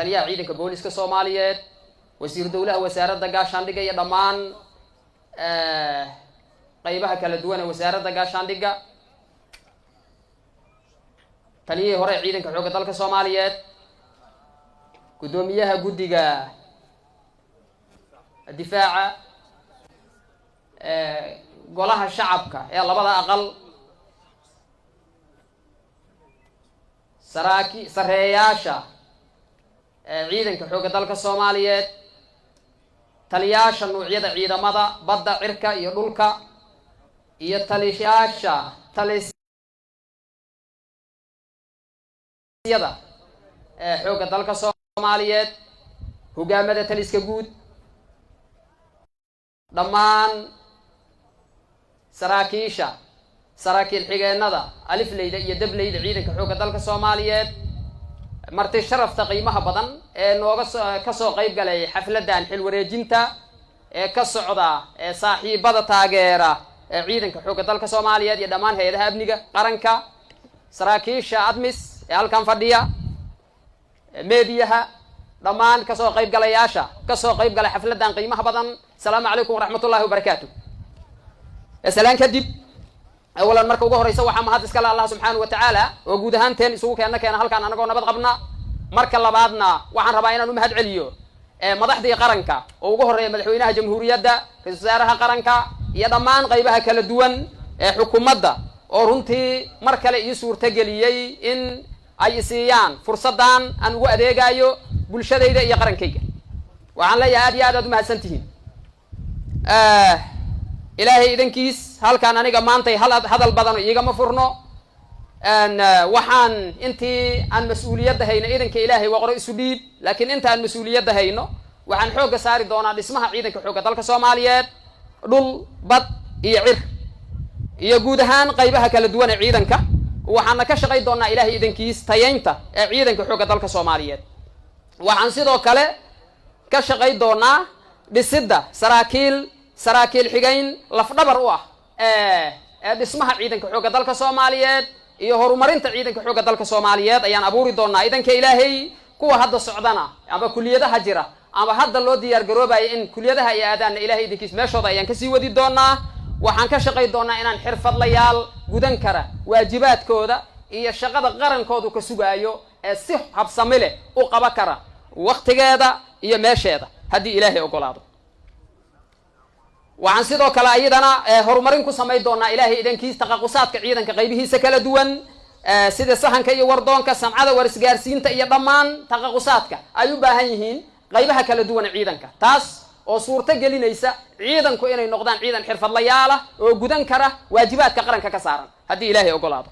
Taliyaha ciidanka booliska Soomaaliyeed, wasiir dowlaha wasaaradda gaashaandhigga iyo dhammaan qeybaha kala duwan ee wasaaradda gaashaandhigga, taliyihii hore ee ciidanka xoogga dalka Soomaaliyeed, guddoomiyaha guddiga difaaca golaha shacabka ee labada aqal, saraaki sareeyaasha ciidanka xoogga dalka Soomaaliyeed, taliyaasha nuucyada ciidamada badda, cirka iyo dhulka, iyo taliyaasha talisyada xoogga dalka Soomaaliyeed, hogaamada taliska guud, dhammaan saraakiisha, saraakiil xigeennada, alifleyda iyo dableyda ciidanka xoogga dalka Soomaaliyeed, marti sharafta qiimaha badan ee nooga so kasoo qayb galay xafladdan xil wareejinta ee ka socda ee saaxiibada taageera ee ciidanka xoogga dalka Soomaaliyeed iyo dhammaan hay-adaha amniga qaranka, saraakiisha ATMIS ee halkan fadhiya, meediyaha, dhammaan kasoo qayb galayaasha kasoo qayb galay xafladdan qiimaha badan, asalaamu calaykum waraxmatullahi wabarakaatu. Salaan kadib, awalan marka ugu horeysa waxaa mahad iskale Allah subxaanahu wa tacaala oo guud ahaanteen isugu keenna keena halkaan anagoo nabad qabna. Marka labaadna waxaan rabaa inaan u mahad celiyo madaxdii qaranka oo ugu horreeya madaxweynaha jamhuuriyadda, ra-isul wasaaraha qaranka iyo dhammaan qaybaha kala duwan ee xukuumadda oo runtii mar kale ii suurtageliyey in ay isiiyaan fursaddan aan ugu adeegayo bulshadayda iyo qarankayga. Waxaan leeyahay aad iyo aad aad umahadsan tihiin. Ilaahay idankiis halkaan aniga maantay hadal badan iigama furno. Waxaan intii aan mas-uuliyadda hayno, idanka Ilaahay waa qoro isu dhiib, laakiin inta aan mas-uuliyadda hayno waxaan xoogga saari doonaa dhismaha ciidanka xoogga dalka Soomaaliyeed, dhul, bad iyo cir iyo guud ahaan qaybaha kala duwan ee ciidanka. Waxaana ka shaqay doonaa Ilaahay idankiis tayeynta ee ciidanka xoogga dalka Soomaaliyeed. Waxaan sidoo kale ka shaqay doonaa dhisidda saraakiil, saraakiil xigayn lafdhabar u ah ee dhismaha ciidanka xoogga dalka Soomaaliyeed iyo horumarinta ciidanka xoogga dalka Soomaaliyeed ayaan abuuri doonaa idanka Ilaahay. Kuwa hadda socdana ama kuliyadaha jira ama hadda loo diyaar garoobayo in kuliyadaha ay aadaanna, Ilahay idinkiis meeshooda ayaan kasii wadi doonaa. Waxaan ka shaqay doonaa inaan xirfadlayaal gudan kara waajibaadkooda iyo shaqada qarankoodu ka sugaayo ee si habsami leh u qaba kara waktigeeda iyo meesheeda, haddii Ilaahay ogolaado. Waxaan sidoo kale ayadana horumarin ku samayn doonaa Ilaahay idankiis taqaqusaadka ciidanka qaybihiisa kala duwan, sida sahanka iyo wardoonka, samcada, warisgaarsiinta iyo dhammaan taqaqusaadka ay u baahan yihiin qaybaha kala duwan ee ciidanka, taas oo suurto gelinaysa ciidanku inay noqdaan ciidan xirfadlayaal ah oo gudan kara waajibaadka qaranka ka saaran, haddii Ilaahay ogolaado.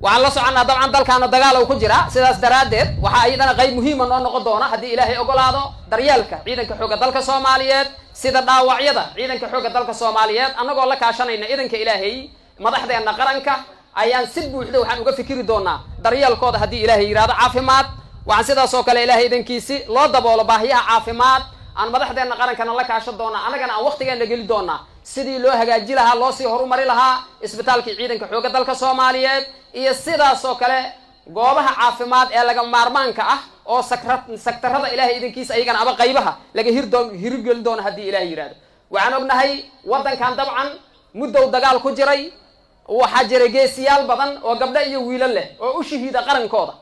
Waxaan la soconnaa dabcan dalkaana dagaal uu ku jira. Sidaas daraaddeed waxaa iyadana qayb muhiima noo noqon doona, haddii Ilaahay ogolaado, daryeelka ciidanka xoogga dalka Soomaaliyeed, sida dhaawacyada ciidanka xoogga dalka Soomaaliyeed. Annagoo la kaashanayna idanka Ilaahay madaxdeenna qaranka ayaan si buuxda waxaan uga fikiri doonaa daryeelkooda, haddii Ilaahay yidhahdo, caafimaad. Waxaan sidaas oo kale Ilaahay idankiisi loo daboolo baahiyaha caafimaad aan madaxdeenna qarankana la kaashan doonaa, annagana aan waktigeena geli doonaa sidii loo hagaaji lahaa, loo sii horumari lahaa isbitaalkii ciidanka xoogga dalka Soomaaliyeed iyo sidaas oo kale goobaha caafimaad ee laga maarmaanka ah oo sakra saktarada Ilahay idankiisa ayagana aba qaybaha laga hirgeli doono, haddii Ilahay yidhahdo. Waxaan ognahay waddankan dabcan muddow dagaal ku jiray. Waxaa jiray geesiyaal badan oo gabdho iyo wiilal leh oo u shahiida qarankooda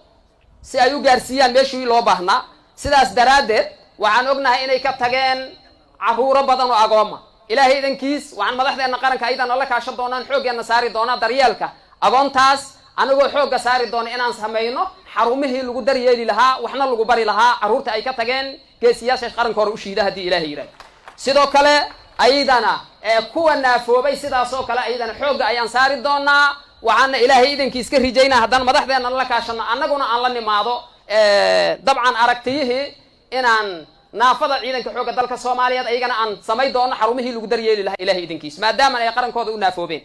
si ay u gaarsiiyaan meeshii loo baahnaa. Sidaas daraaddeed waxaan ognahay inay ka tageen carruuro badan oo agooma. Ilaahay idankiis waxaan madaxdeenna qaranka ayadana la kaashan doonaan, xooggeenna saari doonaa daryeelka agoontaas, anagoo xoogga saari doona inaan samayno xarumihii lagu daryeeli lahaa waxna lagu bari lahaa carruurta ay ka tageen geesiyaasha qaranka hore u shiida, haddii Ilaahay yidhahdo. Sidoo kale ayadana kuwa naafoobay sidaasoo kale ayadana xoogga ayaan saari doonaa. Waxaana Ilaahay idankiis ka rijaynaa haddaan madaxdeenna la kaashano, annaguna aan la nimaado dabcan aragtiyihii, inaan naafada ciidanka xoogga dalka Soomaaliyeed ayagana aan samay doono xarumihii lagu daryeeli lahaa, Ilahay idankiis, maadaama ay qarankooda u naafoobeen.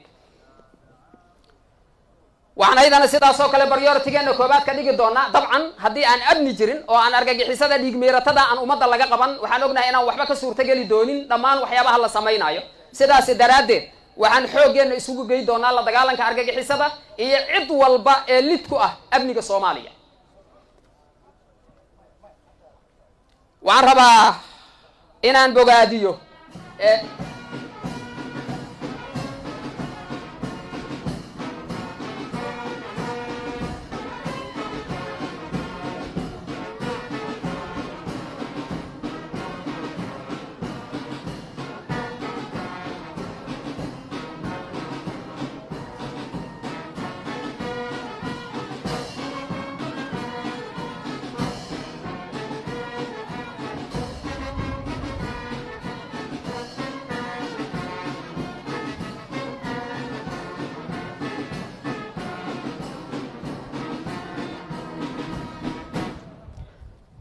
Waxaan ayadana sidaasoo kale priority-geena koobaad ka dhigi doonaa, dabcan haddii aan amni jirin oo aan argagixisada dhiigmiiratada aan ummadda laga qaban, waxaan ognahay inaan waxba ka suurtageli doonin dhammaan waxyaabaha la samaynayo. Sidaasi daraaddeed waxaan xooggeenna isugu gey doonaa la dagaalanka argagixisada iyo cid walba ee lid ku ah amniga Soomaaliya. Waxaan rabaa inaan bogaadiyo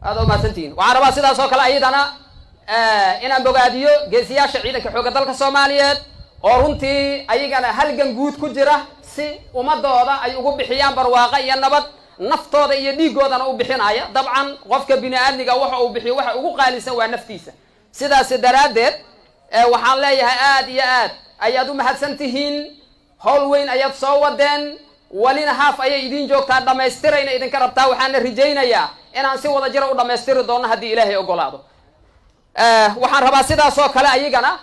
aada umahadsantihiin. Waxaan rabaa sidaas oo kale ayadana inaan bogaadiyo geesiyaasha ciidanka xoogga dalka Soomaaliyeed oo runtii ayagana halgan guud ku jira si ummadooda ay ugu bixiyaan barwaaqo iyo nabad, naftooda iyo dhiigoodana u bixinaya. Dabcan qofka bini aadmiga waxa uu bixiyo waxa ugu qaalisan waa naftiisa. Sidaas daraaddeed waxaan leeyahay aad iyo aad ayaad u mahadsan tihiin. Howl weyn ayaad soo wadeen, walina haaf ayay idiin joogtaa, dhammaystirayna idinka rabtaa. Waxaana rajaynayaa inaan si wada jira u dhammaystiri doono haddii Ilaahay ogolaado. Waxaan rabaa sidaasoo kale ayagana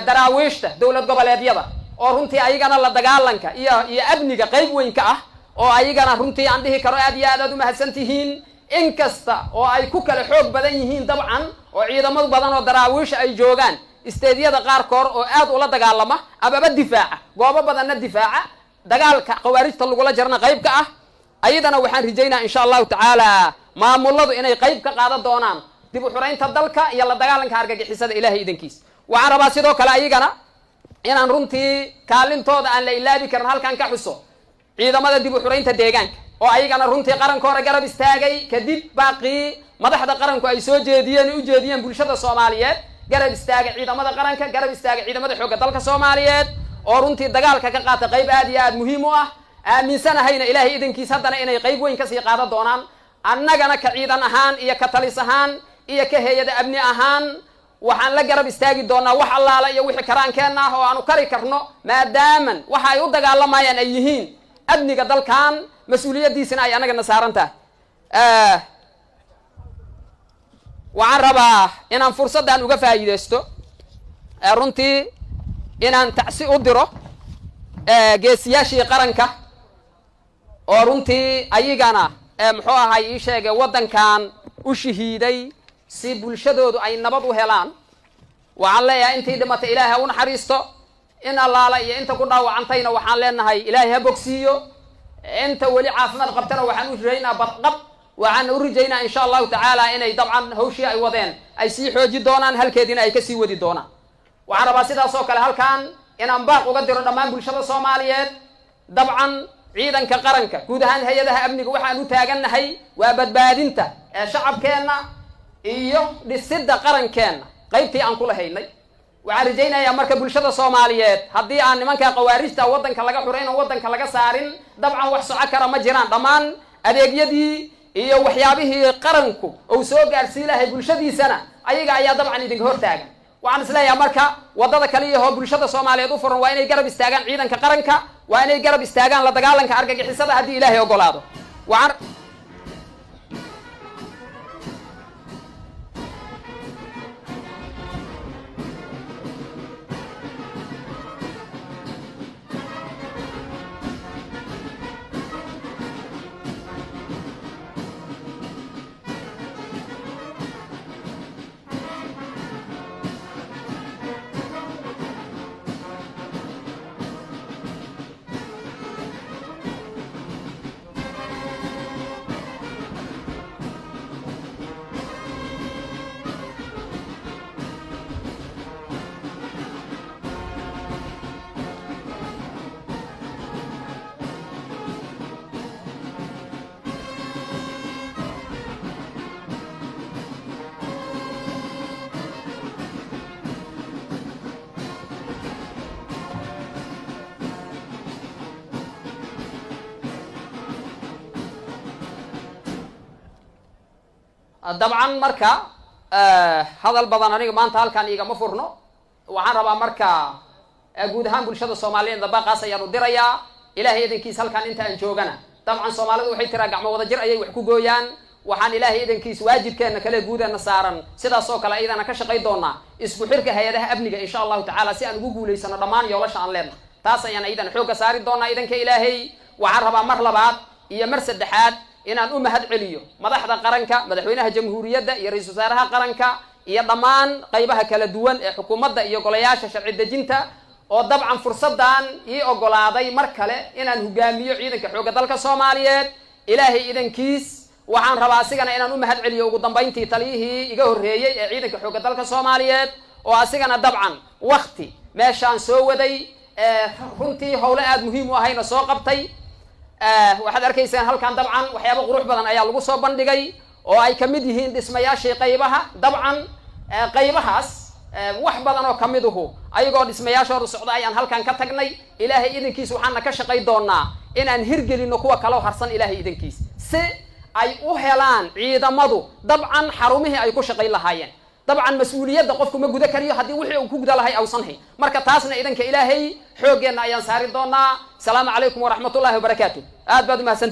daraawiishta dowlad goboleedyada oo runtii ayagana la dagaalanka iyo amniga qayb weyn ka ah, oo ayagana runtii aan dhihi karo aad iyo aad aad u mahadsan tihiin, inkasta oo ay ku kala xoog badan yihiin dabcan oo ciidamo badan oo daraawiisha ay joogaan isteedyada qaarkood oo aad ula dagaalama amaba difaaca goobo badanna difaaca, dagaalka khawaarijta lagula jarna qayb ka ah. Ayadana waxaan rijaynaa insha Allahu tacaala maamuladu inay qayb ka qaadan doonaan dib u xuraynta dalka iyo la dagaalanka argagixisada, Ilahay idankiis. Waxaan rabaa sidoo kale ayagana inaan runtii kaalintooda aan la ilaabi karin halkan ka xuso ciidamada dib u xuraynta deegaanka oo ayagana runtii qaranka hore garab istaagay kadib baaqii madaxda qaranku ay soo jeediyeen u jeediyeen bulshada Soomaaliyeed, garab istaagay ciidamada qaranka, garab istaagay ciidamada xoogga dalka Soomaaliyeed oo runtii dagaalka ka qaata qayb aad iyo aad muhiim u ah. Aaminsanahayna Ilaahay idankiis haddana inay qayb weyn kasii qaadan doonaan. Annagana ka ciidan ahaan iyo ka talis ahaan iyo ka hay-ada amni ahaan waxaan la garab istaagi doonaa wax allaala iyo wixii karaankeenna ah oo aanu kari karno, maadaaman waxa ay u dagaalamayaan ay yihiin amniga dalkan, mas-uuliyaddiisina ay annagana saaran tahay. Waxaan rabaa inaan fursaddan uga faa'iidaysto runtii inaan tacsi u diro geesiyaashii qaranka oo runtii ayagana muxuu ahay ii sheegay waddankan u shahiiday si bulshadoodu ay nabad u helaan. Waxaan leeyahay intii dhimatay Ilaahay ha u naxariisto, in allaala iyo inta ku dhaawacantayna waxaan leenahay Ilaahay ha bogsiiyo, inta weli caafimaad qabtana waxaan u rijaynaa badqab. Waxaan u rijaynaa insha Allahu tacaala inay dabcan hawshii ay wadeen ay sii xooji doonaan, halkeediina ay kasii wadi doonaan. Waxaan rabaa sidaas oo kale halkan inaan baaq uga diro dhammaan bulshada Soomaaliyeed. Dabcan ciidanka qaranka, guud ahaan hay-adaha amniga, waxaan u taagannahay waa badbaadinta ee shacabkeenna iyo dhisidda qarankeenna qaybtii aan kula haynay. Waxaan rajaynayaa marka bulshada Soomaaliyeed haddii aan nimanka khawaarijta waddanka laga xurayn oo waddanka laga saarin, dabcan wax soco kara ma jiraan. Dhammaan adeegyadii iyo waxyaabihii qaranku uu soo gaarsii lahay bulshadiisana ayaga ayaa dabcan idinka hortaagan. Waxaan isleeyahay marka waddada kaliyahoo bulshada Soomaaliyeed u furan waa inay garab istaagaan ciidanka qaranka, waa inay garab istaagaan la dagaalanka argagixisada haddii Ilaahay ogolaado. Waxaan Dabcan marka hadal badan aniga maanta halkan igama furno. Waxaan rabaa marka guud ahaan bulshada Soomaaliyeed dabaaqaas ayaanu dirayaa. Ilaahay idankiis halkan inta aan joogana, dabcan Soomaalidu waxay tiraa gacmo wada jir ayay wax ku gooyaan. Waxaan Ilaahay idankiis waajibkeenna kale guudeena saaran sidaas oo kale ayadana ka shaqay doonaa isku xirka hay-adaha amniga, insha Allahu tacaala, si aan ugu guulaysano dhammaan yoolasha aan leenahay. Taas ayaan ayadana xoogga saari doonaa idanka Ilaahay. Waxaan rabaa mar labaad iyo mar saddexaad inaan u mahad celiyo madaxda qaranka, madaxweynaha jamhuuriyadda iyo ra-iisul wasaaraha qaranka iyo dhammaan qaybaha kala duwan ee xukuumadda iyo golayaasha sharci dejinta, oo dabcan fursaddan ii ogolaaday mar kale inaan hogaamiyo ciidanka xoogga dalka Soomaaliyeed. Ilaahay idankiis waxaan rabaa asigana inaan u mahad celiyo ugu dambayntii taliyihii iga horreeyey ee ciidanka xoogga dalka Soomaaliyeed, oo asigana dabcan wakti meeshaan soo waday, runtii howlo aada muhiim u ahayna soo qabtay. Waxaad arkaysaan halkan dabcan waxyaaba qurux badan ayaa lagu soo bandhigay, oo ay kamid yihiin dhismayaashii qaybaha. Dabcan qaybahaas wax badan oo kamiduhu ayagoo dhismayaashooda socda ayaan halkan ka tagnay. Ilaahay idankiis waxaana ka shaqay doonaa inaan hirgelino kuwa kaloo harsan, Ilaahay idankiis, si ay u helaan ciidamadu dabcan xarumihii ay ku shaqayn lahaayeen. Dabcan mas-uuliyadda qofku ma guda kariyo haddii wixii uu ku guda lahay ausan hayn. Marka taasna idanka Ilaahay xooggeenna ayaan saari doonaa. Asalaamu calaykum waraxmatullahi wabarakaatu. Aad baad umahadsantihi.